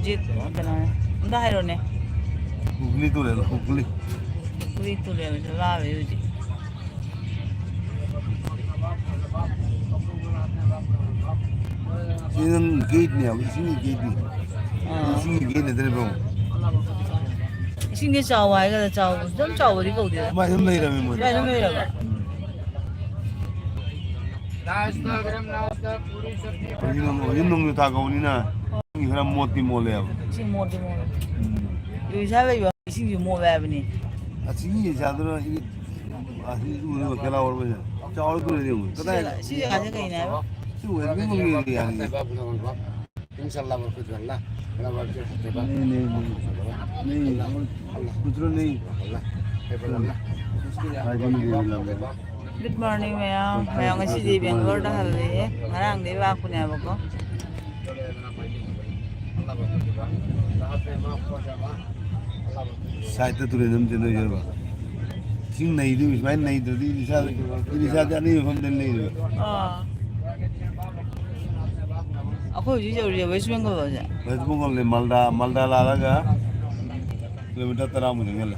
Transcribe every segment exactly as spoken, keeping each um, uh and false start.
ꯀꯩꯅꯣ, ꯑꯝꯇ ꯍꯥꯏꯔꯣꯅꯦ꯫ ꯍꯨꯒꯂꯤ ꯇꯨꯔꯦꯜ, ꯍꯨꯒꯂꯤ꯫ ꯍꯨꯒꯂꯤ ꯇꯨꯔꯦꯜꯁꯦ ꯂꯥꯜꯂꯦ ꯍꯧꯖꯤꯛ꯫ ꯁꯤ ꯅꯪ ꯒꯦꯠꯅꯦꯕ, ꯏꯁꯤꯡꯒꯤ ꯒꯦꯠꯅꯤ꯫ ꯑꯥ꯫ ꯏꯁꯤꯡꯒꯤ ꯒꯦꯠ ꯅꯠꯇ꯭ꯔꯦ ꯏꯕꯨꯡꯉꯣ꯫ ꯏꯁꯤꯡꯁꯦ ꯆꯥꯎꯕ ꯍꯥꯏꯒꯗ꯭ꯔꯥ, ꯆꯥꯎꯕ, ꯑꯗꯨꯝ ꯆꯥꯎꯕꯗꯤ ꯀꯧꯗꯦꯗ꯫ ꯁꯨꯃꯥꯏ ꯁꯨꯝ ꯂꯩꯔꯝꯃꯤ ꯃꯣꯏꯗꯤ꯫ ꯁꯨꯃꯥꯏ ꯁꯨꯝ ꯂꯩꯔꯕ꯫ ꯎꯝ꯫ ꯍꯧꯖꯤꯛ ꯅꯣꯡ-, ꯍꯧꯖꯤꯛ ꯅꯣꯡꯖꯨ ꯊꯥ ꯀꯧꯕꯅꯤꯅ ꯏꯁꯤꯡ ꯈꯔ ꯃꯣꯠꯇꯤ ꯃꯣꯠꯂꯦꯕ꯫ ꯏꯁꯤꯡ ꯃꯣꯠꯇꯤ ꯃꯣꯠꯂꯦ꯫ ꯎꯝ꯫ ꯏꯁꯥ ꯂꯩꯕ ꯏꯁꯤꯡꯁꯨ ꯃꯣꯠꯂꯦ ꯍꯥꯏꯕꯅꯤ꯫ ꯑꯁꯤꯒꯤ ꯏꯆꯥꯗꯨꯅ ꯑꯁꯤ ꯎꯔꯤꯕ ꯀꯦꯂꯥ ꯑꯣꯏꯔꯕꯁꯦ꯫ ꯆꯥꯎꯔ ꯇꯨꯔꯦꯜ ꯌꯦꯡꯉꯨ꯫ ꯁꯤ ꯀꯗꯥꯏ? ꯖꯒꯥ-, ꯁꯤ ꯖꯒꯥꯁꯦ ꯀꯩꯅꯦ ꯍꯥꯏꯕ? ꯁꯤ ꯋꯦꯁ ꯕꯦꯡꯒꯣꯜꯒꯤ ꯑꯦꯔꯤꯌꯥꯅꯤ꯫ नहीं, नहीं, नहीं। नहीं, कुछ नहीं। Good morning, ꯃꯌꯥꯝ꯫ ꯃꯌꯥꯝ ꯉꯁꯤꯗꯤ ꯕꯦꯡꯒ꯭ꯂꯣꯔꯗ ꯍꯜꯂꯛꯑꯦ꯫ ꯉꯔꯥꯡꯗꯩ ꯂꯥꯛꯄꯅꯦꯕꯀꯣ꯫ ꯁꯥꯏꯠꯇ ꯇꯨꯔꯦꯜ ꯑꯃ ꯆꯦꯟꯊꯈꯤꯕ꯫ ꯏꯁꯤꯡ ꯅꯩꯗꯣꯏ ꯁꯨꯃꯥꯏꯅ ꯅꯩꯗ꯭ꯔꯗꯤ ꯏꯂꯤꯁꯥ-, ꯏꯂꯤꯁꯥꯗꯤ ꯑꯅꯩ ꯃꯐꯝꯗ ꯂꯩꯔꯤꯕ꯫ ꯑꯥ꯫ ꯑꯩꯈꯣꯏ ꯍꯧꯖꯤꯛ ꯌꯧꯔꯤꯁꯦ ꯋꯦꯁ ꯕꯦꯡꯒꯣꯜ ꯑꯣꯏꯔꯦ꯫ ꯋꯦꯁ ꯕꯦꯡꯒꯣꯜꯅꯦ, ꯃꯥꯜꯗꯥ, ꯃꯥꯜꯗꯥ ꯂꯥꯜꯂꯒ ꯀꯤꯂꯣꯃꯤꯇꯔ ꯇꯔꯥꯃꯨꯛ ꯆꯪꯁꯤꯜꯂꯦ꯫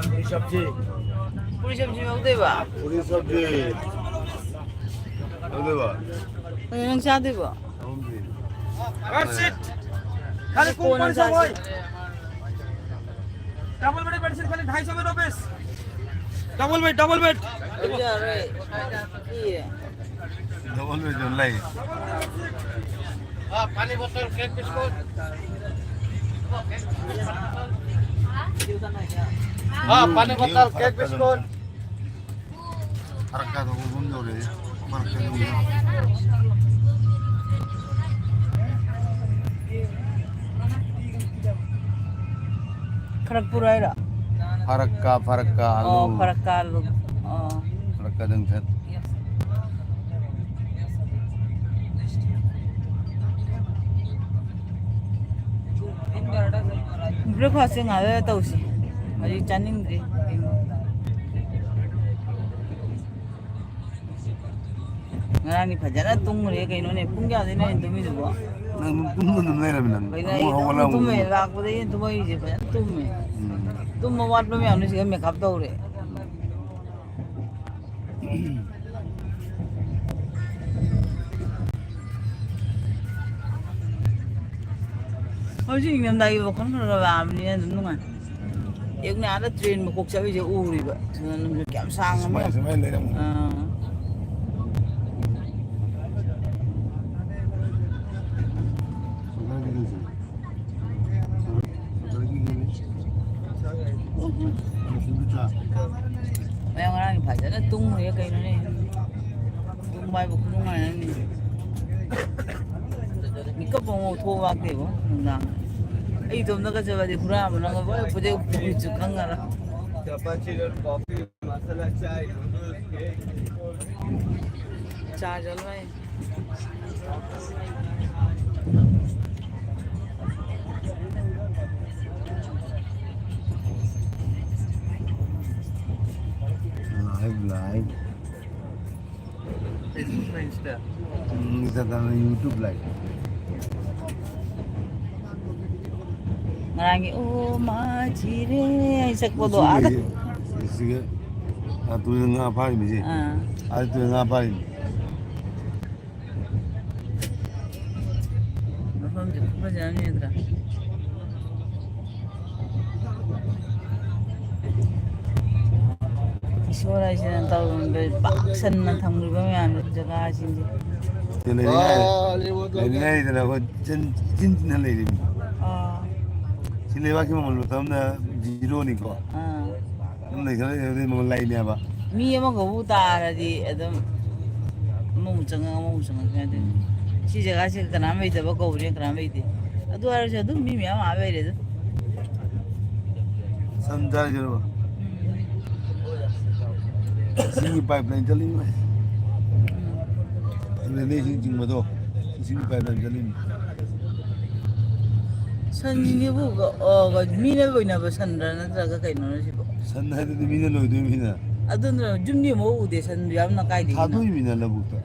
ꯄꯨꯔꯤ ꯁꯕꯖꯤ꯫ ꯄꯨꯔꯤ ꯁꯕꯖꯤ ꯂꯧꯗꯣꯏꯕ? ꯄꯨꯔꯤ ꯁꯕꯖꯤ꯫ ꯂꯧꯗꯣꯏꯕ? ꯀꯩꯅꯣ ꯅꯪ ꯆꯥꯗꯣꯏꯕꯣ? ꯂꯧꯗꯣꯏꯅꯦ꯫ Bed sheet. खाली ꯀꯣꯟꯅ ꯀꯣꯡꯄꯥꯟ ꯆꯥꯁꯤ꯫ ꯁꯪꯒꯣꯏ꯫ Double bed bed sheet खाली ढाई सौ में दो piece। Double bed, double bed। ꯑꯗꯨ ꯌꯥꯔꯣꯏ꯫ ꯏꯌꯦ꯫ Double bed ꯑꯗꯨꯝ ꯂꯩ꯫ हाँ, पानी बोतल, केक बिस्कुट। हाँ, पानी बोतल, केक बिस्कुट। ꯐꯔꯛ ꯇꯥꯗꯧꯕ ꯃꯐꯝ ꯌꯧꯔꯛꯑꯦ꯫ ꯃꯔꯛꯇ ꯑꯗꯨꯝ ꯈꯔꯛꯄꯨꯔ ꯍꯥꯏꯔꯣ? ꯐꯔꯛꯀꯥ, ꯐꯔꯛꯀꯥ, ꯑꯣ, ꯑꯂꯨ꯫ ꯐꯔꯛꯀꯥ ꯑꯂꯨ꯫ ꯑꯣ꯫ ꯐꯔꯛꯀꯥ ꯗꯪ ꯊꯠ꯫ Breakfast ꯁꯦ ꯉꯥꯏꯍꯥꯛ ꯂꯩꯔ ꯇꯧꯁꯤ꯫ ꯍꯧꯖꯤꯛ ꯆꯥꯅꯤꯡꯗ꯭ꯔꯤ꯫ ꯉꯔꯥꯡꯗꯤ ꯐꯖꯅ ꯇꯨꯝꯈ꯭ꯔꯦ ꯀꯩꯅꯣꯅꯦ꯫ ꯄꯨꯡ ꯀꯌꯥꯗꯩꯅꯣ ꯑꯩꯅ ꯇꯨꯝꯃꯤꯗꯨꯕꯣ? ꯅꯪ ꯑꯗꯨꯝ ꯇꯨꯝꯗ ꯑꯗꯨꯝ ꯂꯩꯔꯝꯃꯤ ꯅꯪ꯫ ꯀꯩꯅꯣ, ꯑꯃꯨꯛ ꯑꯩ ꯑꯗꯨꯝ ꯍꯧꯒꯠꯂꯒ ꯑꯃꯨꯛ ꯇꯨꯝꯃꯦ꯫ ꯇꯨꯝꯃꯤ꯫ ꯂꯥꯛꯄꯗꯒꯤ ꯑꯩꯅ ꯇꯨꯝꯃꯛꯏꯁꯦ ꯐꯖꯅ ꯇꯨꯝꯃꯦ꯫ ꯎꯝ꯫ ꯇꯨꯝꯕ ꯋꯥꯠꯄ ꯃꯌꯥꯝꯗꯣ ꯁꯤꯗ ꯃꯦꯀꯞ ꯇꯧꯔꯦ꯫ ꯍꯧꯖꯤꯛ ꯏꯪꯊꯝꯊꯥꯒꯤ ꯋꯥꯈꯜ ꯈꯔ ꯈꯔ ꯂꯥꯛꯑꯕꯅꯤꯅ ꯑꯗꯨꯝ ꯅꯨꯡꯉꯥꯏ꯫ ꯑꯌꯨꯛꯅꯦ ꯑꯥꯗ ꯇ꯭ꯔꯦꯟ ꯃꯈꯣꯛ ꯆꯠꯂꯤꯁꯦ ꯎꯔꯤꯕ꯫ ꯁꯨꯃꯥꯏꯅ ꯅꯨꯡꯁꯤꯠ ꯀꯌꯥꯝ ꯁꯥꯡꯉꯝꯃꯦ꯫ ꯁꯨꯃꯥꯏꯅ, ꯁꯨꯃꯥꯏꯅ ꯂꯩꯔꯝꯃꯣ꯫ ꯑꯥ꯫ ꯁꯨꯃꯥꯏꯅ ꯂꯩꯔꯝꯃꯣ꯫ ꯃꯌꯥꯝ ꯉꯔꯥꯡꯗꯤ ꯐꯖꯅ ꯇꯨꯝꯈ꯭ꯔꯦ ꯀꯩꯅꯣꯅꯦ꯫ ꯇꯨꯝꯕ ꯍꯥꯏꯕꯨ ꯈꯨꯅꯨꯡꯉꯥꯏ ꯑꯃꯅꯤ꯫ ꯃꯤꯀꯞ ꯑꯃꯨꯛ ꯊꯣꯛꯑ ꯂꯥꯛꯇꯦꯕꯣ ꯅꯨꯡꯗꯥꯡ꯫ ꯑꯩ ꯏꯇꯣꯝꯇꯒ ꯆꯠꯂꯗꯤ ꯍꯨꯔꯥꯟꯕꯅꯒ ꯂꯣꯏ ꯄꯨꯗꯩ ꯄꯨꯈ꯭ꯔꯤꯁꯨ ꯈꯪꯉꯔꯣꯏ꯫ ꯆꯥꯔꯖꯔ ꯂꯣꯏ꯫ Live, live. Facebook ꯂꯩ, Insta꯫ ꯎꯝ, Instagram ꯂꯩ, YouTube ꯂꯩ꯫ ꯉꯔꯥꯡꯒꯤ "ꯑꯣ ꯃꯥ ꯁꯤꯔꯦ" ꯍꯥꯏ ꯁꯛꯄꯗꯣ ꯁꯤ ꯑꯥꯗ꯫ ꯂꯩꯌꯦ꯫ ꯁꯤꯒ, ꯑꯥ, ꯇꯨꯔꯦꯜ ꯉꯥ ꯐꯥꯔꯤꯃꯤꯁꯦ꯫ ꯑꯥ꯫ ꯑꯥꯗ ꯇꯨꯔꯦꯜ ꯉꯥ ꯐꯥꯔꯤꯃꯤ꯫ ꯃꯐꯝꯁꯦ ꯈꯨꯐꯖ ꯑꯃꯅꯤꯗ꯭ꯔꯥ? ꯏꯁꯣꯔ ꯍꯥꯏꯁꯤꯅ ꯇꯧꯔꯝꯕ ꯄꯥꯛ ꯁꯟꯅ ꯊꯝꯈ꯭ꯔꯤꯕ ꯃꯌꯥꯝꯗꯣ ꯖꯒꯥꯁꯤꯡꯁꯦ꯫ ꯂꯩꯅꯤꯡꯉꯥꯏ, ꯂꯩꯅꯤꯡꯉꯥꯏ ꯂꯩꯗꯅ ꯑꯩꯈꯣꯏ ꯆꯤꯟ, ꯆꯤꯟ ꯆꯤꯟꯅ ꯂꯩꯔꯤꯕꯅꯤ꯫ ꯑꯥ꯫ ꯁꯤ ꯂꯩꯕꯥꯛꯀꯤ ꯃꯃꯜ ꯃꯇꯝꯗ ꯖꯤꯔꯣꯅꯤꯀꯣ꯫ ꯑꯥ꯫ ꯑꯗꯨꯝ ꯂꯩꯈꯠꯂ ꯂꯩꯈꯠꯂ ꯃꯃꯜ ꯂꯥꯛꯏꯅꯦꯕ꯫ ꯃꯤ ꯑꯃꯒꯕꯨ ꯇꯥꯔꯗꯤ ꯑꯗꯨꯝ ꯑꯃꯃꯨꯛ ꯆꯪꯉꯛ, ꯑꯃꯃꯨꯛ ꯆꯪꯉꯛ ꯍꯥꯏꯗꯣꯏꯅꯤ꯫ ꯁꯤ ꯖꯒꯥꯁꯤꯒ ꯀꯅꯥꯝ ꯂꯩꯇꯕ ꯀꯧꯔꯦ, ꯀꯅꯥꯝ ꯂꯩꯇꯦ꯫ ꯑꯗꯨ ꯍꯥꯏꯔꯁꯨ ꯑꯗꯨꯝ ꯃꯤ ꯃꯌꯥꯝ ꯑꯥ ꯂꯩꯔꯦꯗ꯫ ꯁꯟ ꯆꯥꯔꯤꯁꯤꯔꯣ? ꯎꯝ꯫ ꯏꯁꯤꯡꯒꯤ pipeline ꯆꯠꯂꯤꯅꯦ꯫ ꯎꯝ꯫ ꯇꯨꯔꯦꯜꯗꯩ ꯏꯁꯤꯡ ꯆꯤꯡꯕꯗꯣ, ꯏꯁꯤꯡꯒꯤ pipeline ꯆꯠꯂꯤꯅꯦ꯫ ꯁꯟꯁꯤꯡꯁꯤꯕꯨ, ꯑ, ꯃꯤꯅ ꯂꯣꯏꯅꯕ ꯁꯟꯗ꯭ꯔꯥ ꯅꯠꯇ꯭ꯔꯒ ꯀꯩꯅꯣꯅꯣ ꯁꯤꯕꯣ? ꯁꯟ ꯍꯥꯏꯗꯨꯗꯤ ꯃꯤꯅ ꯂꯣꯏꯗꯣꯏ ꯃꯤꯅ꯫ ꯑꯗꯨꯅ ꯌꯨꯝꯗꯤ ꯑꯃꯨꯛ ꯎꯗꯦ, ꯁꯟꯗꯨ ꯌꯥꯝꯅ ꯀꯥꯏꯗꯒꯤꯅꯣ? ꯊꯥꯗꯣꯛꯏꯃꯤꯅ ꯂꯧꯕꯨꯛꯇ꯫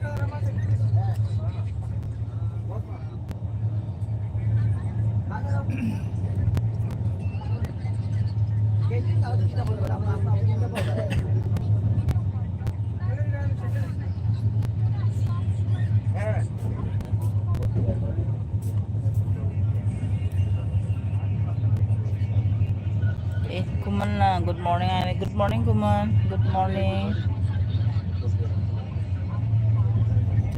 ꯑꯦ, ꯈꯨꯃꯟꯅ good morning ꯍꯥꯏꯔꯦ꯫ Good morning, ꯈꯨꯃꯟ꯫ Good morning꯫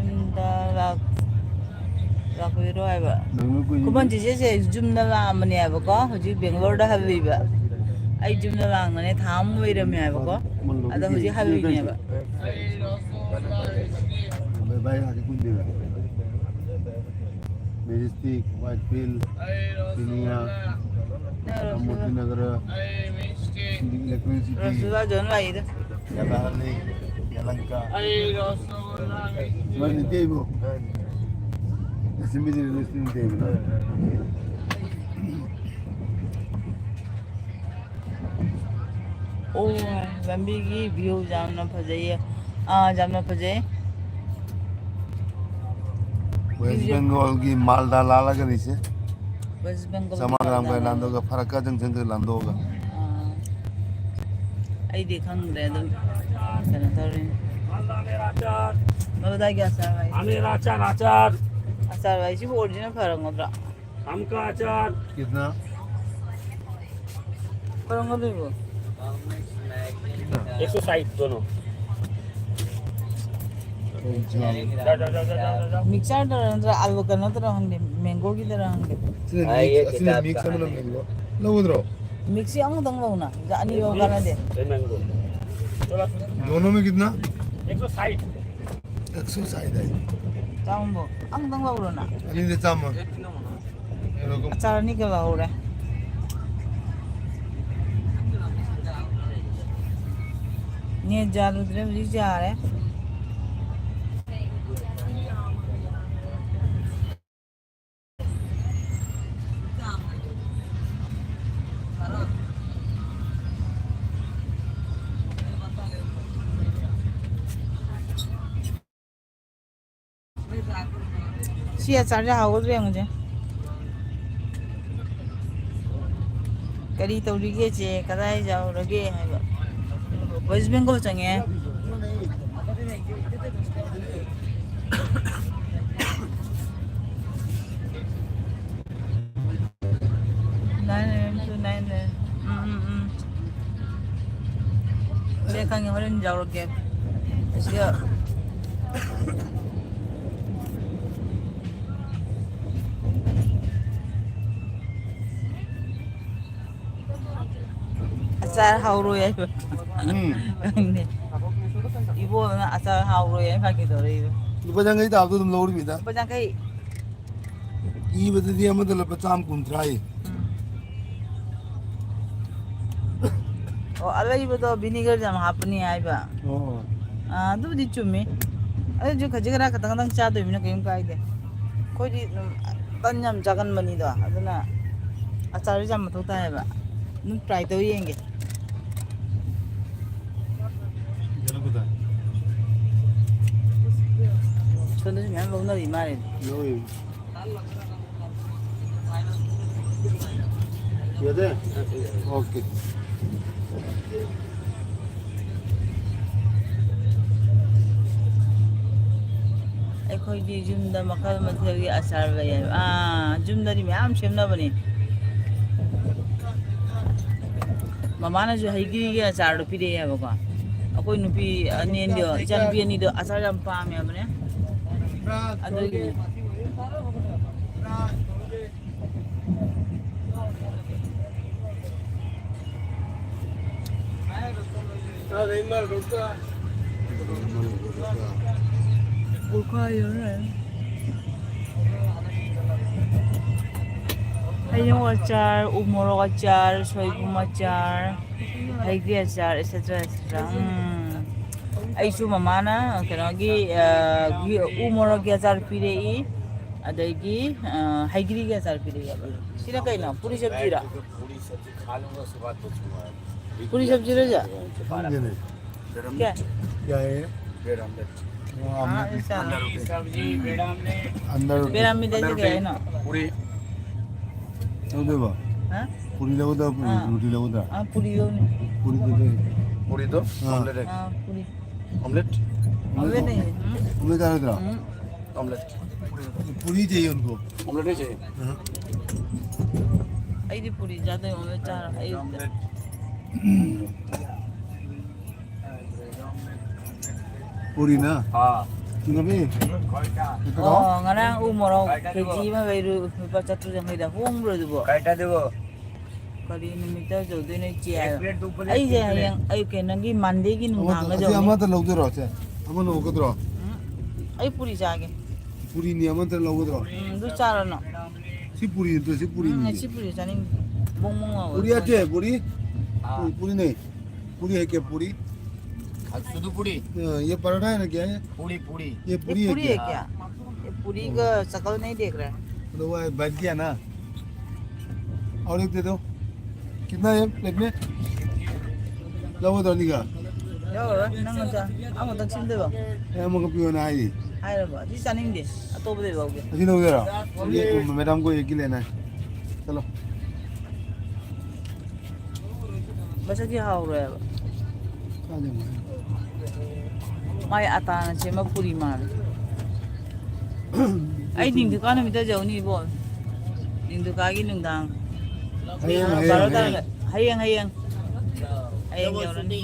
ꯌꯨꯝꯗ ꯂꯥꯛ-, ꯂꯥꯛꯄꯤꯔꯣ ꯍꯥꯏꯕ꯫ ꯅꯪꯅ ꯀꯨꯏꯅ ꯈꯨꯃꯟ ꯆꯦꯆꯦꯁꯦ ꯌꯨꯝꯗ ꯂꯥꯛꯑꯝꯕꯅꯦꯕꯀꯣ, ꯍꯧꯖꯤꯛ ꯕꯦꯡꯒ꯭ꯂꯣꯔꯗ ꯍꯜꯂꯤꯕ꯫ ꯑꯩ ꯌꯨꯝꯗ ꯂꯥꯛꯑꯝꯕꯅꯦ ꯊꯥ ꯑꯃ ꯑꯣꯏꯔꯝꯃꯦꯕꯀꯣ, ꯑꯗꯣ ꯍꯧꯖꯤꯛ ꯍꯜꯂꯤꯅꯦꯕ꯫ ꯚꯥꯏ, ꯚꯥꯏ, ꯂꯥꯛꯀꯦ ꯀꯨꯏꯗꯦꯕ꯫ ꯃꯦꯖꯦꯁꯇꯤꯛ, ꯋꯥꯏꯠ ꯐꯤꯜ, ꯄꯤꯅꯤꯌꯥ, ꯀꯥꯃꯣꯇꯤ ꯅꯒꯔ, ꯏꯂꯦꯛꯇ꯭ꯔꯣꯅꯤꯛ ꯁꯤꯇꯤ, ꯔꯁꯒꯨꯜꯂꯥ ꯌꯣꯟ ꯂꯥꯛꯏꯗ꯫ ꯌꯥꯂꯥꯍꯜꯂꯤ, ꯌꯥꯂꯪꯀꯥ꯫ ꯃꯥꯅꯤ ꯇꯦꯕꯨ꯫ ꯑꯁꯤꯟꯕꯤꯗꯤ ꯔꯦꯜꯋꯦ ꯁ꯭ꯇꯦꯁꯟ ꯇꯦꯕꯨ꯫ ꯑꯣ, ꯂꯝꯕꯤꯒꯤ view ꯌꯥꯝꯅ ꯐꯖꯩꯌꯦ꯫ ꯑꯥ, ꯌꯥꯝꯅ ꯐꯖꯩ꯫ ꯋꯦꯁ ꯕꯦꯡꯒꯣꯜꯒꯤ ꯃꯥꯜꯗꯥ ꯂꯥꯜꯂꯒꯅꯤ ꯁꯦ꯫ ꯋꯦꯁ ꯕꯦꯡꯒꯣꯜꯒꯤ ꯆꯃꯥꯒ꯭ꯔꯥꯝꯒ ꯃꯥꯜꯗꯥ ꯂꯥꯜꯂꯒ꯫ ꯂꯥꯟꯗꯣꯛꯑꯒ, ꯐꯔꯛꯀ ꯖꯪꯁꯟꯒ ꯂꯥꯟꯗꯣꯛꯑꯒ꯫ ꯑꯥ꯫ ꯑꯩꯗꯤ ꯈꯪꯗ꯭ꯔꯦ ꯑꯗꯨꯝ꯫ ꯀꯩꯅꯣ ꯇꯧꯔꯤꯅꯦ꯫ ꯃꯥꯜꯗꯥ ꯃꯦꯔꯥ ꯑꯆꯥꯔ꯫ ꯃꯥꯜꯗꯥꯒꯤ ꯑꯆꯥꯔ ꯍꯥꯏꯁꯦ꯫ ꯑꯃꯦꯔꯥ ꯑꯆꯥꯔ, ꯑꯆꯥꯔ꯫ ꯑꯆꯥꯔ ꯍꯥꯏꯁꯤꯕꯨ original ꯐꯔꯝꯒꯗ꯭ꯔꯥ? आम का अचार। कितना? ꯀꯔꯝꯒꯗꯣꯏꯕ? एक सौ साठ दोनों। जा, जा, जा, जा, जा, जा। ꯃꯤꯛꯆꯔꯗꯔ ꯅꯠꯇ꯭ꯔꯒ ꯑꯂꯨ ꯀꯩꯅꯣꯗꯔ ꯈꯪꯗꯦ, ꯃꯦꯡꯒꯣꯒꯤꯗꯔ ꯈꯪꯗꯦ꯫ ꯑꯁꯤꯅ ꯃꯤꯛꯁ, ꯑꯁꯤꯅ ꯃꯤꯛꯁ ꯑꯃꯅ ꯃꯦꯡꯒꯣ꯫ ꯂꯧꯒꯗ꯭ꯔꯣ? ꯃꯤꯛꯁꯁꯤ ꯑꯃꯈꯛꯇꯪ ꯂꯧꯅ, ꯑꯅꯤ ꯂꯧ ꯀꯥꯟꯅꯗꯦ꯫ दोनों में कितना? एक सौ साठ। एक सौ साठ है। ꯆꯥꯝꯃꯕꯨ ꯑꯃꯇꯪ ꯂꯧꯔꯣꯅ꯫ ꯑꯅꯤꯗ ꯆꯥꯝꯃ꯫ ꯑꯆꯥꯔ ꯑꯅꯤꯒ ꯂꯧꯍꯧꯔꯦ꯫ ꯅꯦꯠ ꯌꯥꯔꯨꯗ꯭ꯔꯦ, ꯍꯧꯖꯤꯛ ꯌꯥꯔꯦ꯫ ꯁꯤ ꯑꯆꯥꯔꯁꯦ ꯍꯥꯎꯒꯗ꯭ꯔꯥ ꯌꯦꯡꯉꯨꯁꯦ꯫ ꯀꯔꯤ ꯇꯧꯔꯤꯒꯦ ꯆꯦ? ꯀꯗꯥꯏ ꯌꯥꯎꯔꯒꯦ ꯍꯥꯏꯕ꯫ ꯋꯦꯁ ꯕꯦꯡꯒꯣꯜ ꯆꯪꯉꯦ꯫ Nine M to nine M. ꯎꯝ, ꯎꯝ, ꯎꯝ꯫ ꯁꯦ, ꯈꯪꯉꯦ, ꯍꯣꯔꯦꯟ ꯌꯥꯎꯔꯛꯀꯦ꯫ ꯑꯁꯤꯗ ꯑꯆꯥꯔ ꯍꯥꯎꯔꯣꯏ ꯍꯥꯏꯕ꯫ ꯎꯝ꯫ ꯈꯪꯗꯦ꯫ ꯏꯕꯣꯛꯅ ꯑꯆꯥꯔ ꯍꯥꯎꯔꯣꯏ ꯍꯥꯏ ꯐꯥꯒꯤ ꯇꯧꯔꯛꯏꯕ꯫ ꯂꯨꯄꯥ ꯌꯥꯡꯈꯩ ꯇꯥꯕꯗꯣ ꯑꯗꯨꯝ ꯂꯧꯔꯤꯃꯤꯗ꯫ ꯂꯨꯄꯥ ꯌꯥꯡꯈꯩ꯫ ꯏꯕꯗꯗꯤ ꯑꯃꯗ ꯂꯨꯄꯥ ꯆꯥꯝꯃ ꯀꯨꯟꯊ꯭ꯔꯥ ꯌꯦ꯫ ꯎꯝ꯫ ꯑꯣ, ꯑꯂꯩꯕꯗꯣ vinegar ꯌꯥꯝ ꯍꯥꯞꯄꯅꯤ ꯍꯥꯏꯕ꯫ ꯑꯣ꯫ ꯑꯥ, ꯑꯗꯨꯕꯨꯗꯤ ꯆꯨꯝꯃꯤ꯫ ꯑꯗꯨꯁꯨ ꯈꯖꯤꯛ ꯈꯔ ꯈꯇꯪ ꯈꯇꯪ ꯆꯥꯗꯣꯏꯃꯤꯅ ꯀꯔꯤꯝ ꯀꯥꯏꯗꯦ꯫ ꯑꯩꯈꯣꯏꯗꯤ ꯑꯗꯨꯝ ꯇꯟ ꯌꯥꯝ ꯆꯥꯒꯟꯕꯅꯤꯗꯣ, ꯑꯗꯨꯅ ꯑꯆꯥꯔꯁꯦ ꯌꯥꯝ ꯃꯊꯧ ꯇꯥꯏꯌꯦꯕ꯫ ꯑꯗꯨꯝ try ꯇꯧ ꯌꯦꯡꯒꯦ꯫ ꯁꯣꯝꯗꯁꯨ ꯃꯌꯥꯝ ꯂꯧꯅꯔꯤ ꯃꯥꯜꯂꯦ꯫ ꯂꯧꯏ꯫ ꯌꯥꯗꯦ? ꯑꯣꯀꯦ꯫ ꯑꯩꯈꯣꯏꯗꯤ ꯌꯨꯝꯗ ꯃꯈꯜ ꯃꯊꯦꯜꯒꯤ ꯑꯆꯥꯔ ꯂꯩ ꯍꯥꯏꯕ꯫ ꯑꯥ, ꯌꯨꯝꯗꯗꯤ ꯃꯌꯥꯝ ꯁꯦꯝꯅꯕꯅꯦ꯫ ꯃꯃꯥꯅꯁꯨ ꯍꯩꯒ꯭ꯔꯤꯒꯤ ꯑꯆꯥꯔꯗꯣ ꯄꯤꯔꯛꯑꯦꯕꯀꯣ꯫ ꯑꯩꯈꯣꯏ ꯅꯨꯄꯤ ꯑꯅꯤ ꯑꯅꯤꯗꯣ, ꯏꯆꯥ ꯅꯨꯄꯤ ꯑꯅꯤꯗꯣ ꯑꯆꯥꯔ ꯌꯥꯝ ꯄꯥꯝꯃꯦ ꯍꯥꯏꯕꯅꯦ꯫ ꯑꯗꯨꯒꯤ ꯍꯩꯅꯧ ꯑꯆꯥꯔ, ꯎ ꯃꯣꯔꯣꯛ ꯑꯆꯥꯔ, ꯁꯣꯏꯕꯨꯝ ꯑꯆꯥꯔ, ꯍꯩꯒ꯭ꯔꯤ ꯑꯆꯥꯔ, et cetera, et cetera꯫ ꯎꯝ꯫ ꯑꯩꯁꯨ ꯃꯃꯥꯅ ꯀꯩꯅꯣꯒꯤ, ꯑ, ꯒꯤ-, ꯎ ꯃꯣꯔꯣꯛꯀꯤ ꯑꯆꯥꯔ ꯄꯤꯔꯛꯏ, ꯑꯗꯒꯤ, ꯑ, ꯍꯩꯒ꯭ꯔꯤꯒꯤ ꯑꯆꯥꯔ ꯄꯤꯔꯛꯑꯦꯕ꯫ ꯁꯤꯅ ꯀꯩꯅꯣ? ꯄꯨꯔꯤ ꯁꯕꯖꯤꯔꯥ? पूरी सब्जी खा लूंगा, उसके बाद पूछूंगा। पूरी सब्जी रह जा? समझे नहीं? क्या? क्या है? डेढ़ ऑमलेट। हाँ, हाँ, ऐसा। अंडा रोटी। सब्जी, बेड़ा में। अंडा रोटी। बेड़ा में दे दे, है ना? पूरी। लौदो। हाँ? पूरी लौदो, पूरी, हाँ। रोटी लौदो। हाँ, पूरी लौदो। पूरी दे दे। पूरी दो, हाँ। ऑमलेट है। हाँ, पूरी। ऑमलेट? ऑमलेट नहीं है। हम्म। ऑमलेट आ रहा। हम्म। ऑमलेट। पूरी चाहिए उनको। ऑमलेट ही चाहिए। हाँ। ꯑꯩꯗꯤ ꯄꯨꯔꯤ ꯆꯥꯗꯣꯏ ꯑꯣꯏꯔ ꯆꯥꯔꯣ, ꯑꯌꯨꯛꯇ꯫ ꯄꯨꯔꯤꯅ? ꯍꯥ꯫ ꯅꯕꯤ? ꯑꯣ, ꯉꯔꯥꯡ ꯎ ꯃꯣꯔꯣꯛ ꯀꯦ ꯖꯤ ꯑꯃ ꯂꯩꯔꯨ, ꯂꯨꯄꯥ ꯆꯥꯇ꯭ꯔꯨꯛ ꯌꯥꯡꯈꯩꯗ ꯍꯣꯡꯕ꯭ꯔꯣ ꯑꯗꯨꯕꯣ? ꯀꯔꯤ ꯅꯨꯃꯤꯠꯇ ꯌꯧꯗꯣꯏꯅꯣ ꯏꯆꯦ? ꯑꯩꯁꯦ ꯍꯌꯦꯡ ꯑꯌꯨꯛꯀꯤ ꯅꯪꯒꯤ ꯃꯟꯗꯦꯒꯤ ꯅꯨꯡꯗꯥꯡꯗ ꯑꯃꯗ, ꯑꯁꯤ ꯌꯧꯅꯤ꯫ ꯑꯃꯗ ꯂꯧꯗꯣꯏꯔꯣ, ꯁꯦ? ꯑꯃ ꯂꯧꯒꯗ꯭ꯔꯣ? ꯎꯝ, ꯑꯩ ꯄꯨꯔꯤ ꯆꯥꯒꯦ꯫ ꯄꯨꯔꯤꯅꯤ ꯑꯃꯗ ꯂꯧꯒꯗ꯭ꯔꯣ? ꯎꯝ, ꯑꯗꯨ ꯆꯥꯔꯣ ꯅꯪ꯫ ꯁꯤ ꯄꯨꯔꯤ ꯅꯠꯇ꯭ꯔꯣ? ꯁꯤ ꯄꯨꯔꯤꯅꯤ꯫ ꯎꯝ, ꯁꯤ ꯄꯨꯔꯤ ꯆꯥꯅꯤꯡꯗꯦ꯫ ꯕꯣꯡ ꯕꯣꯡ ꯂꯥꯎꯋꯦ꯫ पूरी अच्छी है, पूरी? हाँ। पूरी नहीं। पूरी है क्या, पूरी? हाँ, शुद्ध पूरी। हाँ, ये पराठा है ना, क्या है? पूरी, पूरी। ये ये पूरी है पूरी है क्या? क्या? ये पूरी का शक्ल नहीं देख रहा है। तो वो बच गया ना। और एक दे दो। कितना है प्लेट में? ꯂꯧꯒꯗ꯭ꯔꯣ ꯑꯅꯤꯒ? ꯌꯥꯎꯔꯔꯣꯏ, ꯅꯪ ꯅꯆꯥ ꯑꯃꯈꯛꯇꯪ ꯁꯤꯟꯗꯣꯏꯕ? ꯑꯩ ꯑꯃꯈꯛ ꯄꯤꯌꯣꯅ ꯍꯥꯏꯔꯤ꯫ ꯍꯥꯏꯔꯕ? ꯑꯁꯤ ꯆꯥꯅꯤꯡꯗꯦ, ꯑꯇꯣꯞꯄꯗꯩ ꯂꯧꯒꯦ꯫ ꯑꯁꯤ ꯂꯧꯒꯦꯔꯣ? ꯌꯦ, मैडम को एक ही लेना है। चलो। ꯃꯁꯛꯇꯤ ꯍꯥꯎꯔꯣꯏꯕ꯫ ꯆꯥꯗꯦ, ꯃꯥ꯫ ꯃꯥꯏ ꯑꯇꯥꯅ ꯁꯦꯝꯕ ꯄꯨꯔꯤ ꯃꯥꯜꯂꯦ꯫ ꯑꯩ ꯅꯤꯡꯊꯧꯀꯥ ꯅꯨꯃꯤꯠꯇ ꯌꯧꯅꯤ ꯏꯕꯣ꯫ ꯅꯤꯡꯊꯧꯀꯥꯒꯤ ꯅꯨꯡꯗꯥꯡ꯫ ꯍꯌꯦꯡ, ꯍꯌꯦꯡ, ꯕꯥꯔꯣ ꯍꯌꯦꯡ꯫ ꯇꯥꯔꯒ-, ꯍꯌꯦꯡ, ꯍꯌꯦꯡ꯫ ꯍꯌꯦꯡ ꯌꯧꯔꯅꯤ꯫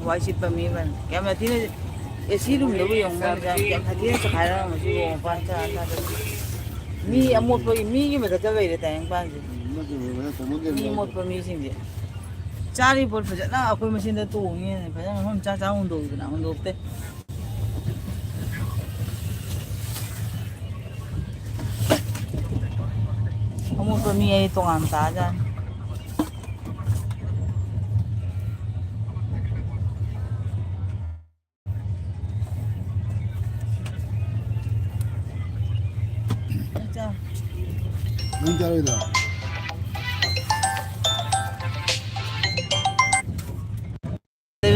ꯋꯥꯏ ꯁꯤꯠꯄ ꯃꯤ ꯑꯃꯅꯤ꯫ ꯌꯥꯝꯅ ꯊꯤꯅ ꯑꯦ ꯁꯤ ꯔꯨꯝꯗꯕꯨ ꯌꯦꯡꯉꯨ, ꯃꯣꯏ ꯃꯌꯥꯝ ꯌꯥꯝ ꯁꯥꯊꯤꯅ ꯆꯈꯥꯏꯔꯝꯃꯦ ꯁꯤꯕꯣ, ꯃꯄꯥꯟ ꯆꯥ ꯆꯥꯗꯕ꯫ ꯃꯤ ꯑꯃꯣꯠꯄꯒꯤ, ꯃꯤꯒꯤ ꯃꯊꯛꯇ ꯂꯩꯔꯦ ꯇꯥꯏꯕꯪꯄꯥꯟꯁꯦ꯫ ꯃꯤ ꯑꯃꯣꯠꯄ ꯃꯤꯁꯤꯡꯁꯦ꯫ ꯆꯥꯔꯤꯕ ꯄꯣꯠ ꯐꯖꯅ ꯑꯩꯈꯣꯏ ꯃꯁꯦꯟꯗ ꯇꯣꯡꯉꯤ, ꯐꯖꯅ ꯃꯐꯝ ꯆꯥ ꯆꯥ ꯍꯨꯟꯗꯣꯛꯎꯗꯅ ꯍꯨꯟꯗꯣꯛꯇꯦ꯫ ꯑꯃꯣꯠꯄ ꯃꯤ ꯑꯩ ꯇꯣꯉꯥꯟ ꯇꯥꯖꯥꯠꯅꯤ꯫ ꯅꯪ ꯆꯥꯔꯣꯏꯗ꯭ꯔꯣ?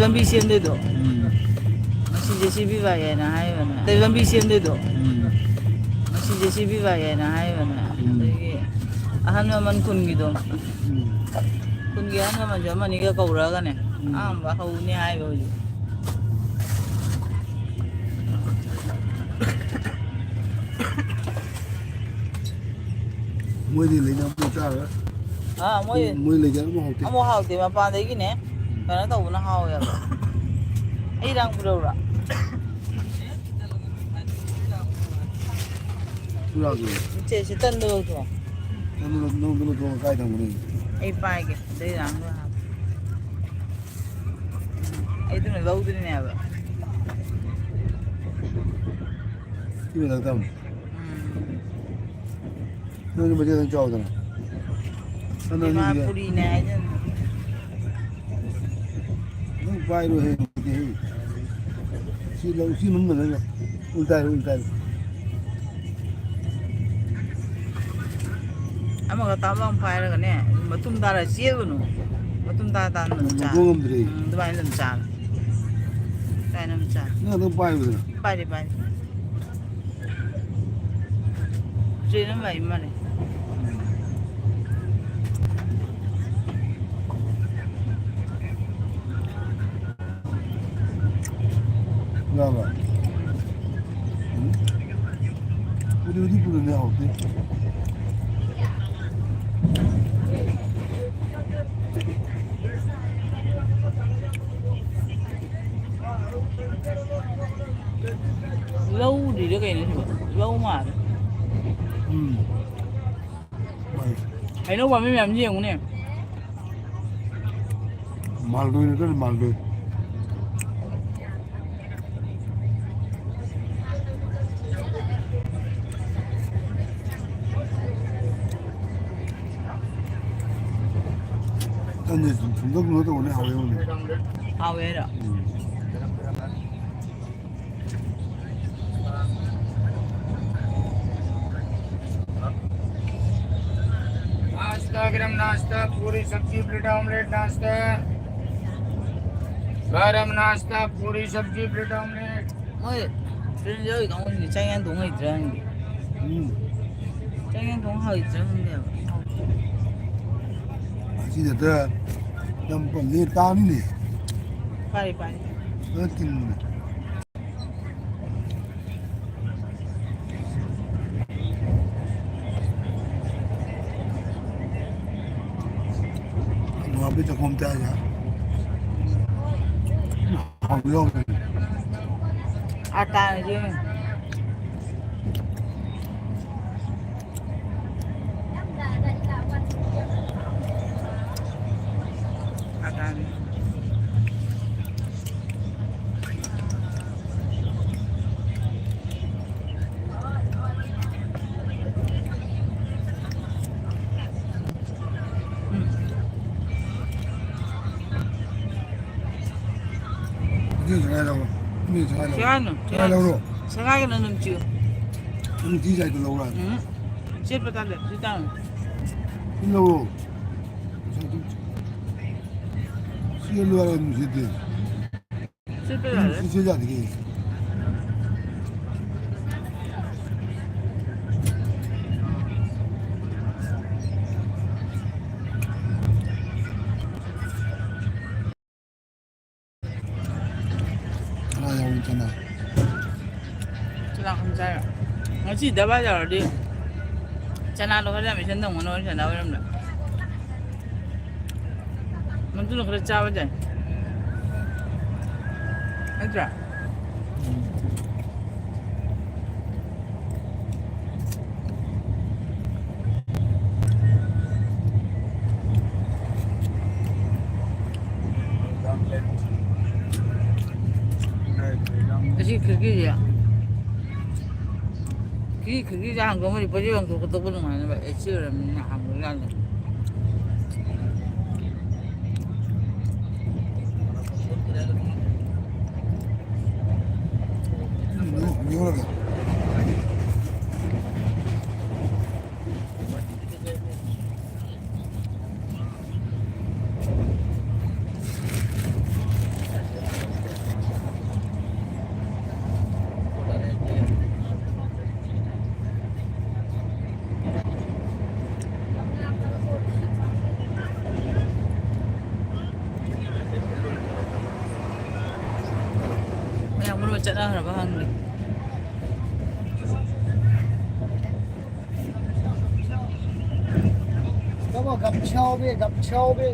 ꯂꯝꯕꯤ ꯁꯦꯝꯗꯣꯏꯗꯣ꯫ ꯎꯝ꯫ ꯉꯁꯤ ꯖꯦ ꯁꯤ ꯕꯤ ꯄꯥꯏꯌꯦꯅ ꯍꯥꯏꯕꯅꯦ꯫ ꯂꯝꯕꯤ ꯁꯦꯝꯗꯣꯏꯗꯣ꯫ ꯎꯝ꯫ ꯉꯁꯤ ꯖꯦ ꯁꯤ ꯕꯤ ꯄꯥꯏꯌꯦꯅ ꯍꯥꯏꯕꯅꯦ꯫ ꯎꯝ꯫ ꯑꯗꯒꯤ ꯑꯍꯜ ꯂꯃꯟ ꯈꯨꯟꯒꯤꯗꯣ꯫ ꯎꯝ꯫ ꯈꯨꯟꯒꯤ ꯑꯍꯜ ꯂꯃꯟꯁꯨ ꯑꯃꯅꯤꯒ ꯀꯧꯔꯛꯑꯒꯅꯦ꯫ ꯎꯝ꯫ ꯑꯍꯥꯟꯕ ꯍꯧꯅꯤ ꯍꯥꯏꯕ ꯍꯧꯖꯤꯛ꯫ ꯃꯣꯏꯗꯤ ꯂꯩꯅꯕ ꯆꯥꯔꯣꯏ꯫ ꯑꯥ, ꯃꯣꯏ ꯃꯣꯏ ꯂꯩꯖꯔꯝꯕ ꯍꯥꯎꯇꯦ꯫ ꯑꯃꯨꯛ ꯍꯥꯎꯇꯦ, ꯃꯄꯥꯟꯗꯒꯤꯅꯦ꯫ ꯀꯩꯅꯣ ꯇꯧꯕꯅ ꯍꯥꯎꯋꯦꯕ꯫ ꯑꯩ ꯏꯔꯥꯡ ꯄꯨꯔꯧꯔꯥ? ꯆꯨꯔꯥꯒꯤ꯫ ꯏꯆꯦ, ꯁꯤ ꯇꯟꯗꯣ ꯂꯧꯊꯣꯛꯑꯣ꯫ ꯅꯪ ꯂꯧ-, ꯅꯪ ꯂꯧꯊꯣꯛꯑꯒ ꯀꯥꯏ ꯊꯝꯒꯅꯤ? ꯑꯩ ꯄꯥꯏꯒꯦ꯫ ꯑꯗꯩ ꯏꯔꯥꯡꯗꯣ ꯍꯥꯞꯄꯣ꯫ ꯑꯩ ꯑꯗꯨꯅ ꯂꯧꯗꯣꯏꯅꯦꯕ꯫ ꯁꯤ ꯃꯊꯛ ꯊꯝꯃꯨ꯫ ꯎꯝ꯫ ꯅꯪꯁꯨ ꯃꯆꯦꯗꯪ ꯆꯥꯎꯗꯅ꯫ ꯅꯪ ꯏꯃꯥ ꯑꯅꯤꯗꯨꯗꯤ ꯄꯨꯔꯤꯅꯦ ꯍꯥꯏꯗꯅ꯫ ꯅꯪ ꯄꯥꯏꯔꯣꯍꯦ, ꯅꯨꯡꯉꯥꯏꯇꯦꯍꯦ꯫ ꯁꯤ ꯂꯧ, ꯁꯤ ꯃꯅꯨꯡꯗ ꯂꯩꯌꯣ꯫ ꯎꯜꯇꯥ ꯍꯥꯏꯔꯣ, ꯎꯜꯇꯥ ꯍꯥꯏꯔꯣ꯫ ꯑꯃꯒ ꯇꯥꯕ ꯑꯃ ꯄꯥꯏꯔꯒꯅꯦ, ꯃꯇꯨꯝ ꯇꯥꯔ ꯆꯦꯜꯂꯨꯅꯨ꯫ ꯃꯇꯨꯝ ꯇꯥ ꯇꯥꯅ ꯑꯗꯨꯝ ꯆꯥ꯫ ꯂꯧꯊꯣꯛ ꯉꯝꯗ꯭ꯔꯦ꯫ ꯎꯝ, ꯑꯗꯨꯃꯥꯏꯅ ꯑꯗꯨꯝ ꯆꯥ꯫ ꯑꯗꯨꯃꯥꯏꯅ ꯑꯗꯨꯝ ꯆꯥ꯫ ꯅꯪ ꯑꯗꯨꯝ ꯄꯥꯏꯌꯨꯗꯅ꯫ ꯄꯥꯏꯔꯦ, ꯄꯥꯏꯔꯦ꯫ ꯇ꯭ꯔꯦꯟ ꯑꯃ ꯂꯥꯛꯏ ꯃꯥꯜꯂꯦ꯫ ꯌꯥꯕ꯭ꯔꯥ? ꯎꯝ? ꯎꯗꯤ, ꯎꯗꯤ ꯄꯨꯔꯅꯤ, ꯍꯥꯎꯇꯦ꯫ ꯂꯧ ꯎꯗ꯭ꯔꯤꯔ ꯀꯩꯅꯣ ꯁꯤꯕꯣ? ꯂꯧ ꯃꯥꯜꯂꯦ꯫ ꯎꯝ꯫ ꯃꯥꯅꯤ꯫ ꯍꯩꯅꯧ ꯄꯥꯝꯕꯤ ꯃꯌꯥꯝꯁꯤ ꯌꯦꯡꯉꯨꯅꯦ꯫ ꯃꯥꯜꯗꯣꯏ ꯅꯠꯇ꯭ꯔꯗꯤ ꯃꯥꯜꯗꯣꯏ꯫ ꯇꯟꯁꯦ ꯊꯨꯝꯂꯞ ꯊꯨꯝꯂꯞ ꯇꯧꯕꯅꯦ ꯍꯥꯎꯋꯦ ꯌꯦꯡꯉꯨꯅꯦ꯫ ꯍꯥꯎꯋꯦ ꯍꯥꯏꯔꯣ? ꯎꯝ꯫ गरम नाश्ता, पूरी सब्जी, ब्रेड ऑमलेट नाश्ता। गरम नाश्ता, पूरी सब्जी, ब्रेड ऑमलेट। ꯃꯣꯏ ꯇ꯭ꯔꯦꯟ ꯌꯧꯔꯤ ꯀꯥꯡꯕꯨꯁꯤꯡꯁꯦ ꯆꯥꯛ ꯌꯦꯟ ꯊꯣꯡ ꯍꯩꯇ꯭ꯔꯥ ꯈꯪꯗꯦ꯫ ꯎꯝ꯫ ꯆꯥꯛ ꯌꯦꯟ ꯊꯣꯡ ꯍꯩꯇ꯭ꯔꯥ ꯈꯪꯗꯦꯕ꯫ ꯑꯁꯤꯗ ꯌꯥꯝ ꯄꯜꯂꯤ ꯇꯥꯡꯅꯤ꯫ ꯄꯥꯏ, ꯄꯥꯏ꯫ ꯐꯖꯅ ꯇꯤꯡꯕꯅꯦ꯫ ꯍꯥꯞꯄꯤ ꯆꯈꯣꯝ ꯆꯥꯏꯁꯦ꯫ ꯍꯥꯎꯕ ꯌꯥꯎꯗꯦ꯫ ꯑꯥꯇꯥꯅ ꯌꯦꯡꯉꯨ꯫ ꯑꯥꯇꯥꯅ꯫ ꯑꯗꯨ ꯁꯉꯥꯏ ꯂꯧꯔꯣ꯫ ꯑꯗꯨ ꯁꯉꯥꯏ ꯂꯧꯔꯣ꯫ ꯁꯉꯥꯏꯅꯣ, ꯁꯉꯥꯏ ꯂꯧꯔꯣ꯫ ꯁꯉꯥꯏꯒꯤꯅ ꯑꯗꯨꯝ ꯆꯤꯛꯎ꯫ ꯑꯗꯨꯝ ꯆꯤ ꯁꯥꯏꯗꯣ ꯂꯧꯔꯣ ꯍꯥꯏꯕ꯫ ꯎꯝ꯫ ꯆꯦꯠꯄ ꯇꯥꯗꯦ, ꯁꯤ ꯇꯥꯡꯉꯤ꯫ ꯁꯤ ꯂꯧꯔꯣ꯫ ꯁꯤ ꯂꯣꯏꯔꯦ ꯑꯗꯨꯝ ꯁꯤꯗꯤ꯫ ꯁꯤꯠꯄ ꯌꯥꯔꯦ꯫ ꯁꯤꯠꯄ ꯌꯥꯗ꯭ꯔꯤ꯫ ꯀꯅꯥ ꯌꯥꯎꯔꯤ ꯆꯅꯥ? ꯆꯅꯥ ꯈꯪ ꯆꯥꯏꯔꯣ? ꯉꯁꯤ ꯗꯕꯥ ꯌꯥꯎꯔꯗꯤ ꯆꯅꯥꯗꯣ ꯈꯔ ꯌꯥꯝ ꯏꯁꯟ ꯊꯝꯒꯅꯣ, ꯆꯅꯥ ꯑꯣꯏꯔꯝꯗ꯫ ꯃꯗꯨꯅ ꯈꯔ ꯆꯥꯕ ꯌꯥꯏ꯫ ꯅꯠꯇ꯭ꯔꯥ? ꯑꯁꯤ ꯈꯤꯔꯀꯤꯁꯦ꯫ ꯁꯤ ꯈꯤꯔꯀꯤꯁꯦ ꯍꯥꯡꯗꯣꯛꯑꯝꯃꯗꯤ ꯄꯣꯠ ꯆꯩ ꯌꯣꯟꯊꯣꯛꯀꯗꯧꯕ ꯅꯨꯡꯉꯥꯏꯅꯕ꯫ ꯑꯦ ꯁꯤ ꯑꯣꯏꯔꯝꯅꯤꯅ ꯍꯥꯡꯗꯣꯛ ꯌꯥꯗꯦ꯫ ꯎꯝ, ꯌꯣ-, ꯌꯣ-, ꯌꯣ-, ꯌꯣ-꯫ ꯆꯠꯅꯈ꯭ꯔꯕ ꯈꯪꯗꯦ꯫ ꯇꯥꯃꯣ, ꯒꯝꯁꯥꯎꯕꯤ, ꯒꯝꯁꯥꯎꯕꯤ꯫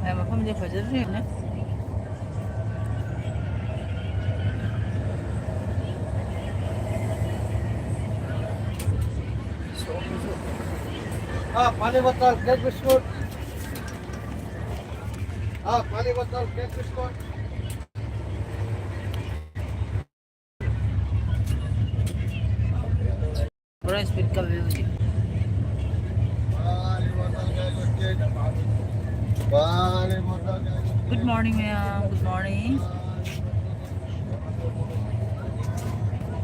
ꯑꯦ, ꯃꯐꯝꯁꯦ ꯐꯖꯗ꯭ꯔꯦꯅꯦ꯫ हाँ, पानी बोतल, केक बिस्कुट। हाँ, पानी बोतल, केक बिस्कुट। पूरा स्पीड का व्यू जी। Good morning ma'am, good morning.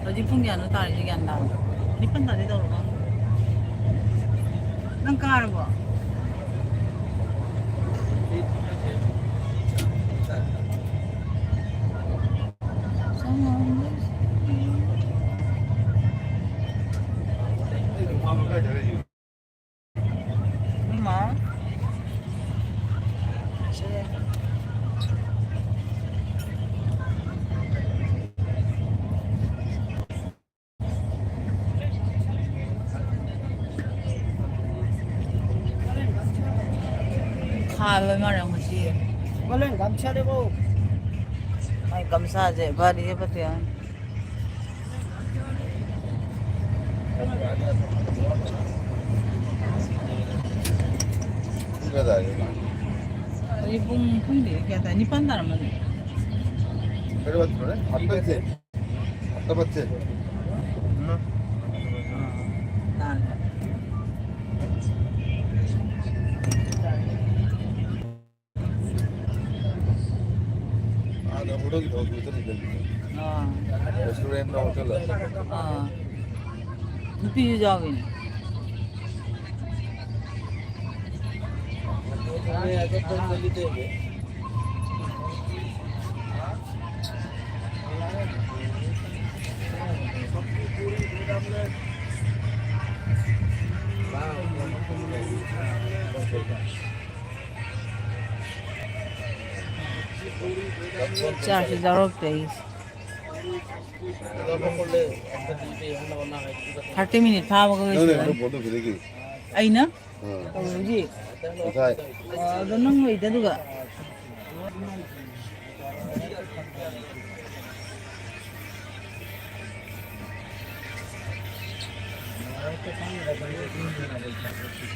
ꯍꯧꯖꯤꯛ ꯄꯨꯡ ꯀꯌꯥꯅꯣ ꯇꯥꯔꯤꯁꯦ? ꯒ꯭ꯌꯥꯟ ꯇꯥꯗꯦ꯫ ꯅꯤꯄꯥꯟ ꯇꯥꯗꯤ ꯇꯧꯔꯕ? ꯅꯪ ꯀꯥꯔꯕꯣ? ꯏꯃꯥ꯫ ꯈꯥꯕ ꯃꯔꯝ ꯉꯁꯤ꯫ ꯍꯣꯔꯦꯟ ꯒꯝꯁꯥꯗꯕꯨ꯫ ꯃꯥꯏ ꯒꯝꯁꯥꯁꯦ ꯚꯥꯔꯤ ꯐꯠꯇꯦ꯫ ꯄꯨꯡ ꯀꯌꯥ ꯇꯥꯔꯦ? ꯍꯧꯖꯤꯛ ꯄꯨꯡ ꯈꯪꯗꯦ ꯀꯌꯥ ꯇꯥꯔꯦ, ꯅꯤꯄꯥꯟ ꯇꯥꯔꯝꯃꯅꯤ꯫ ꯀꯔꯤ ꯋꯥꯠꯇ꯭ꯔꯣꯅꯦ? ꯃꯥꯄꯟꯁꯦ꯫ ꯑꯝꯇ ꯄꯠꯁꯦ꯫ ꯐꯣꯇꯣꯒꯤ ꯊꯕꯛꯇꯨ ꯆꯠꯂꯤꯗꯅ꯫ ꯑꯥ꯫ ꯔꯦꯁꯇꯨꯔꯦꯟꯗ ꯍꯣꯇꯦꯜꯗ꯫ ꯑꯥ꯫ ꯅꯨꯄꯤꯁꯨ ꯌꯥꯎꯏꯅꯦ꯫ ꯆꯥꯛꯁꯨ ꯌꯥꯎꯔꯛꯇꯦ ꯑꯩꯁꯦ꯫ ꯊꯥꯔꯇꯤ ꯃꯤꯅꯤꯠ ꯐꯥꯕꯒ ꯅꯪꯅ ꯂꯣꯏꯁꯤꯜꯂꯅꯤ꯫ ꯑꯗꯨ ꯄꯣꯠꯇꯣ ꯁꯤꯗꯒꯤ꯫ ꯑꯩꯅ? ꯑꯥ꯫ ꯇꯧꯔꯤꯁꯤ? ꯉꯁꯥꯏ꯫ ꯑꯣ, ꯑꯗꯣ ꯅꯪ ꯂꯩꯗ ꯑꯗꯨꯒ꯫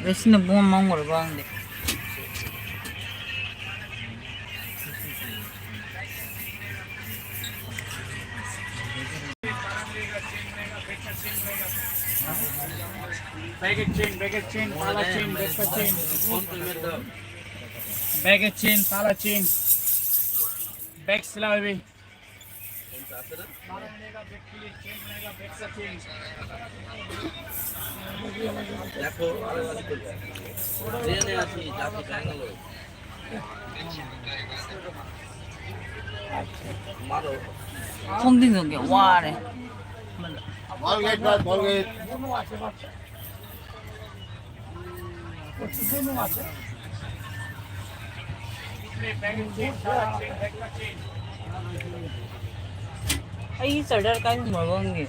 ꯔꯦꯁꯤꯅ ꯕꯣꯝ ꯃꯥꯡꯉꯨꯔꯕ ꯈꯪꯗꯦ꯫ Bag chain, bag chain, pala chain, bag chain. Bag chain, pala chain. Bag sila, baby. ꯊꯣꯡꯗꯤꯟ ꯊꯣꯡꯒꯦ ꯋꯥꯔꯦ꯫ Colgate, Colgate. ꯑꯩꯒꯤ ꯆꯥꯔꯖꯔ ꯀꯥꯏ ꯊꯝꯃꯕ ꯈꯪꯗꯦ꯫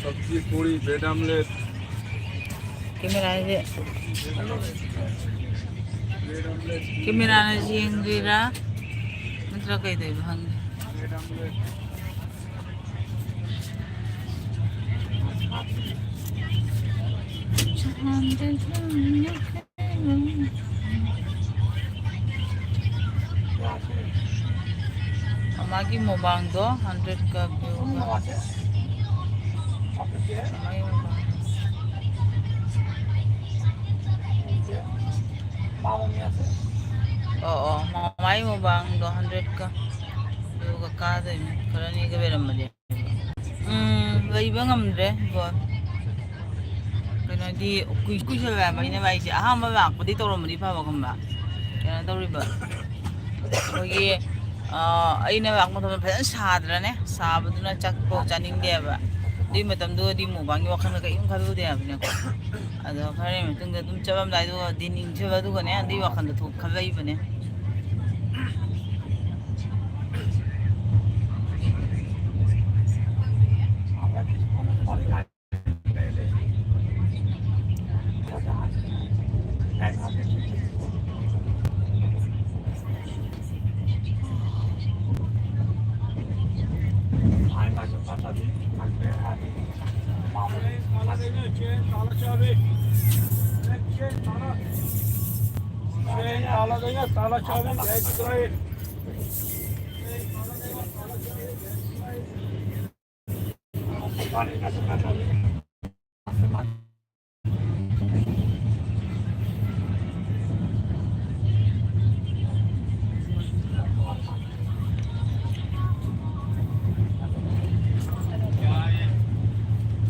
ꯁꯕꯖꯤ ꯄꯨꯔꯤ, ꯕ꯭ꯔꯦꯗ ꯑꯣꯝꯂꯦꯠ꯫ ꯀꯦꯃꯦꯔꯥꯁꯦ, ꯀꯦꯃꯦꯔꯥꯅ ꯌꯦꯡꯗ꯭ꯔꯤꯔꯥ ꯅꯠꯇ꯭ꯔ ꯀꯩꯗꯧꯔꯤꯅꯣ ꯈꯪꯗꯦ꯫ ꯃꯥꯒꯤ ꯃꯨꯛꯕꯥꯡꯗꯣ ꯍꯟꯗ꯭ꯔꯦꯠꯀ ꯚ꯭ꯌꯨꯒ꯫ ꯃꯥꯒꯤ ꯃꯨꯛꯕꯥꯡ꯫ ꯑꯣ, ꯑꯣ, ꯃꯃꯥꯏ ꯃꯨꯛꯕꯥꯡꯗꯣ ꯍꯟꯗ꯭ꯔꯦꯠꯀ ꯚ꯭ꯌꯨꯒ ꯀꯥꯗꯣꯏꯅꯦ, ꯈꯔꯅꯤꯒ ꯂꯩꯔꯝꯃꯗꯤ꯫ ꯎꯝ, ꯂꯩꯕ ꯉꯝꯗ꯭ꯔꯦ ꯏꯕꯣ꯫ ꯀꯩꯅꯣꯗꯤ ꯀꯨꯏ-, ꯀꯨꯏꯁꯜꯂꯛꯑꯕꯅꯤꯅ ꯚꯥꯏꯁꯦ꯫ ꯑꯍꯥꯟꯕ ꯂꯥꯛꯄꯗꯤ ꯇꯧꯔꯝꯃꯗꯤ ꯐꯕ, ꯈꯪꯕ꯭ꯔꯥ? ꯀꯩꯅꯣ ꯇꯧꯔꯤꯕ꯫ ꯑꯩꯈꯣꯏꯒꯤ, ꯑ, ꯑꯩꯅ ꯂꯥꯛꯄ ꯃꯇꯝꯗ ꯐꯖꯅ ꯁꯥꯗ꯭ꯔꯅꯦ? ꯁꯥꯕꯗꯨꯅ ꯆꯥꯛꯄꯧ ꯆꯥꯅꯤꯡꯗꯦꯕ꯫ ꯑꯗꯨꯏ ꯃꯇꯝꯗꯨꯗꯗꯤ ꯃꯨꯛꯕꯥꯡꯒꯤ ꯋꯥꯈꯜꯒ ꯀꯔꯤꯝ ꯈꯜꯂꯨꯗꯦ ꯍꯥꯏꯕꯅꯦꯀꯣ꯫ ꯑꯗꯣ ꯈꯔ ꯂꯩꯔ ꯃꯇꯨꯡꯗ ꯑꯗꯨꯝ ꯆꯠꯂꯝꯗꯥꯏꯗꯨꯒ ꯗꯤꯟ ꯏꯟꯁꯤꯜꯂꯗꯨꯒꯅꯦ ꯑꯗꯨꯏ ꯋꯥꯈꯜꯗ ꯊꯣꯛ ꯈꯜꯂꯛꯏꯕꯅꯦ꯫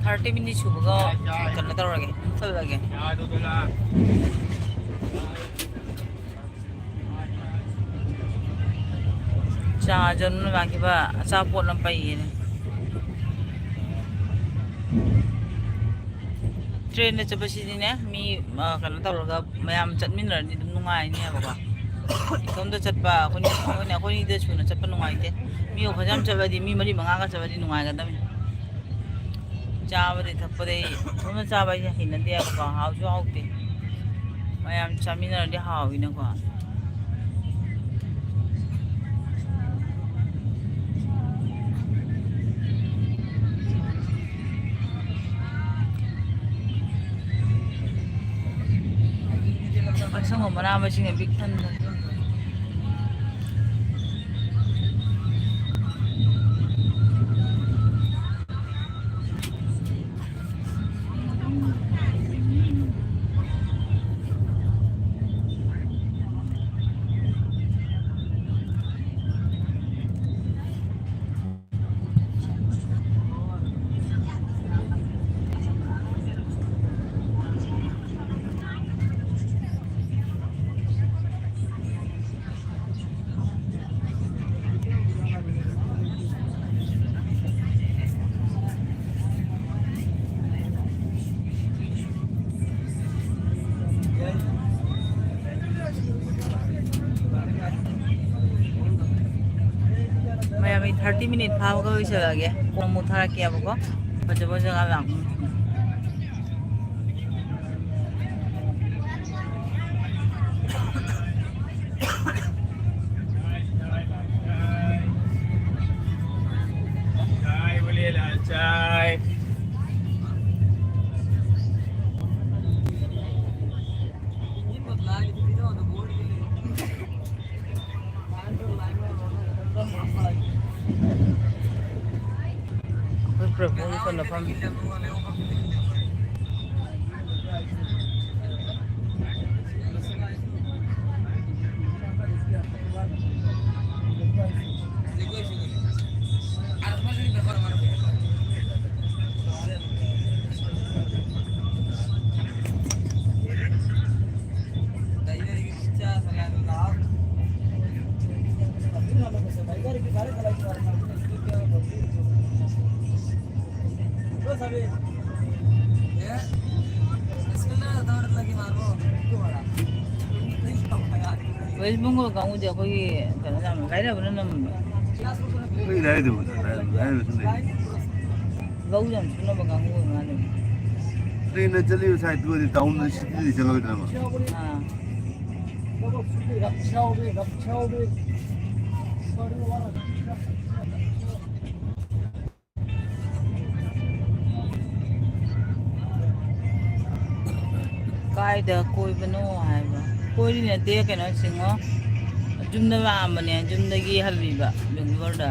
Thirty minutes ꯁꯨꯕꯒ ꯀꯩꯅꯣ ꯇꯧꯔꯒꯦ, ꯃꯨꯠꯊꯠꯂꯒꯦ꯫ ꯆꯥ ꯆꯅꯨꯅ ꯂꯥꯛꯈꯤꯕ ꯑꯆꯥꯄꯣꯠ ꯑꯃ ꯄꯩꯌꯦꯅꯦ꯫ ꯇ꯭ꯔꯦꯟꯗ ꯆꯠꯄꯁꯤꯗꯤꯅꯦ, ꯃꯤ, ꯑ, ꯀꯩꯅꯣ ꯇꯧꯔꯒ ꯃꯌꯥꯝ ꯆꯠꯃꯤꯟꯅꯔꯗꯤ ꯑꯗꯨꯝ ꯅꯨꯡꯉꯥꯏꯅꯦꯕꯀꯣ꯫ ꯏꯇꯣꯝꯇ ꯆꯠꯄ, ꯑꯩꯈꯣꯏꯅ, ꯑꯩꯈꯣꯏꯅ, ꯑꯩꯈꯣꯏꯅꯤꯗ ꯁꯨꯅ ꯆꯠꯄ ꯅꯨꯡꯉꯥꯏꯇꯦ꯫ ꯃꯤ ꯑꯩꯈꯣꯏ ꯌꯥꯝ ꯆꯠꯂꯗꯤ, ꯃꯤ ꯃꯔꯤ ꯃꯉꯥꯒ ꯆꯠꯂꯗꯤ ꯅꯨꯡꯉꯥꯏꯒꯗꯕꯅꯤ꯫ ꯆꯥꯕꯗꯩ ꯊꯛꯄꯗꯩ ꯏꯇꯣꯝꯇ ꯆꯥꯕ ꯍꯥꯏꯁꯦ ꯍꯩꯅꯗꯦꯕꯀꯣ, ꯍꯥꯎꯁꯨ ꯍꯥꯎꯇꯦ꯫ ꯃꯌꯥꯝ ꯆꯥꯃꯤꯟꯅꯔꯗꯤ ꯍꯥꯎꯋꯤꯅꯀꯣ꯫ ꯑꯁꯪꯕ ꯃꯅꯥ ꯃꯁꯤꯡꯅ ꯄꯤꯛ ꯊꯟꯕꯅꯦ꯫ Thirty minute ꯐꯥꯕꯒ ꯂꯣꯏꯁꯤꯜꯂꯛꯑꯒꯦ꯫ ꯀꯣꯟꯅ ꯑꯃꯨꯛ ꯊꯥꯔꯛꯀꯦꯕꯀꯣ꯫ ꯐꯖꯕ ꯖꯒꯥ ꯃꯌꯥꯝ꯫ ꯑꯩꯈꯣꯏ ꯄ꯭ꯔꯚꯨ ꯁꯣꯝꯗ ꯐꯝꯃꯤ꯫ ꯋꯦꯁ ꯕꯦꯡꯒꯣꯜ ꯀꯥꯡꯕꯨꯗꯤ ꯑꯩꯈꯣꯏꯒꯤ ꯀꯩꯅꯣ ꯌꯥꯝ ꯂꯥꯏꯔꯕꯅ ꯅꯝꯕ꯫ ꯑꯩꯈꯣꯏ ꯂꯥꯏꯔꯗꯕ ꯂꯥꯏꯔꯕꯁꯨ ꯂꯩ꯫ ꯂꯧ ꯌꯥꯝ ꯁꯨꯅꯕ ꯀꯥꯡꯕꯨ ꯑꯣꯏ ꯃꯥꯜꯂꯦ꯫ ꯇ꯭ꯔꯦꯟꯗ ꯆꯠꯂꯤꯕ ꯁꯥꯏꯠꯇꯨꯒꯗꯤ ꯇꯥꯎꯟꯗ ꯁꯤꯇꯤꯗꯤ ꯆꯠꯂꯣꯏꯗ꯭ꯔꯕ? ꯑꯥ꯫ ꯀꯥꯏꯗ ꯀꯣꯏꯕꯅꯣ ꯍꯥꯏꯕ꯫ ꯀꯣꯏꯔꯤ ꯅꯠꯇꯦ, ꯀꯩꯅꯣ ꯆꯤꯡꯉꯣ꯫ ꯌꯨꯝꯗ ꯂꯥꯛꯑꯝꯕꯅꯦ, ꯌꯨꯝꯗꯒꯤ ꯍꯜꯂꯤꯕ ꯕꯦꯡꯒ꯭ꯂꯣꯔꯗ꯫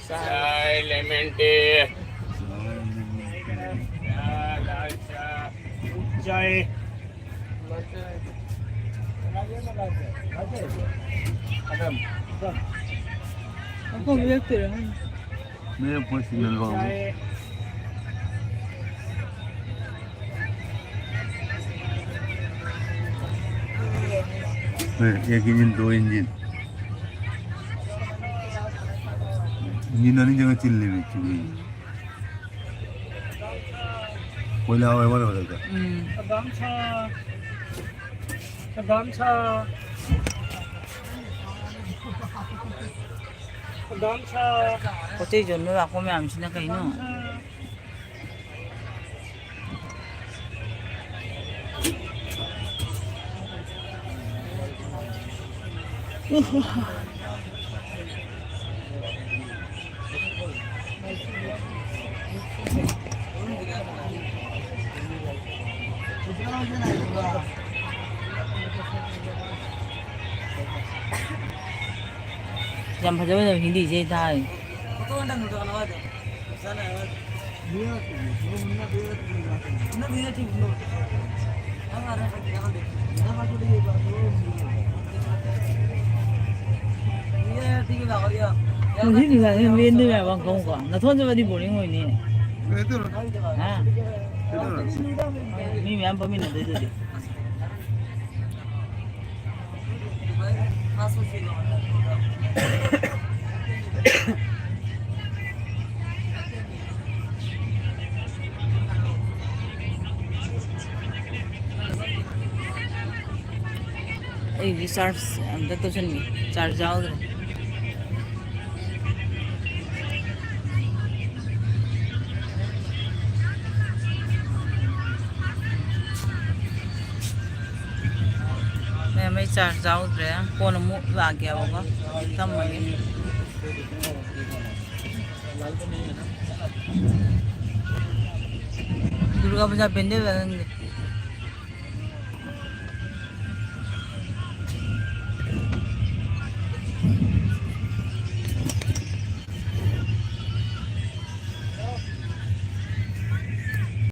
चाय, लेमन टी। चाय, लाल चाय, दूध चाय। मेरे फोन सिग्नल। एक इंजन, दो इंजन। इंजन नहीं जगह चिल्ले में चुकी। कोयला हवा वाला होता था। ꯎꯝ꯫ ꯀꯗꯥꯝ ꯁꯥ꯫ ꯀꯗꯥꯝ ꯁꯥ꯫ ꯀꯗꯥꯝ ꯁꯥ꯫ ꯄꯣꯠ ꯆꯩ ꯌꯣꯟꯕ ꯂꯥꯛꯄ ꯃꯌꯥꯝꯁꯤꯅ ꯀꯩꯅꯣ? ꯀꯗꯥꯝ ꯁꯥ꯫ ꯌꯥꯝ ꯐꯖ ꯐꯖꯕ ꯍꯤꯟꯗꯤꯁꯦ ꯊꯥꯏ꯫ ꯅꯨꯡꯁꯤꯠ ꯅꯨꯡꯁꯥꯁꯦ ꯂꯦꯟꯗꯣꯏ ꯃꯌꯥꯝ ꯋꯥꯡꯈꯣꯡꯀꯣ꯫ ꯅꯊꯣꯟ ꯆꯠꯄꯗꯤ ꯕꯣꯔꯤꯡ ꯑꯣꯏꯅꯤ꯫ ꯀꯩꯗꯧꯔꯣ? ꯍꯥ? ꯀꯩꯗꯧꯔꯣ? ꯃꯤ ꯃꯌꯥꯝ ꯐꯝꯃꯤꯟꯅꯗꯣꯏꯗꯨꯗꯤ꯫ ꯑꯩꯒꯤ ꯆꯥꯔꯖ ꯑꯝꯇ ꯇꯧꯁꯟꯒꯦ꯫ ꯆꯥꯔꯖ ꯌꯥꯎꯗ꯭ꯔꯦ꯫ ꯃꯦꯝ, ꯑꯩ ꯆꯥꯔꯖ ꯌꯥꯎꯗ꯭ꯔꯦ꯫ ꯀꯣꯟꯅ ꯑꯃꯨꯛ ꯂꯥꯛꯀꯦꯕꯀꯣ꯫ ꯊꯝꯃꯒꯦ꯫ ꯗꯨꯔꯒꯥ ꯄꯨꯖꯥ ꯄꯦꯟꯗꯦꯜꯗ ꯅꯪꯗꯤ?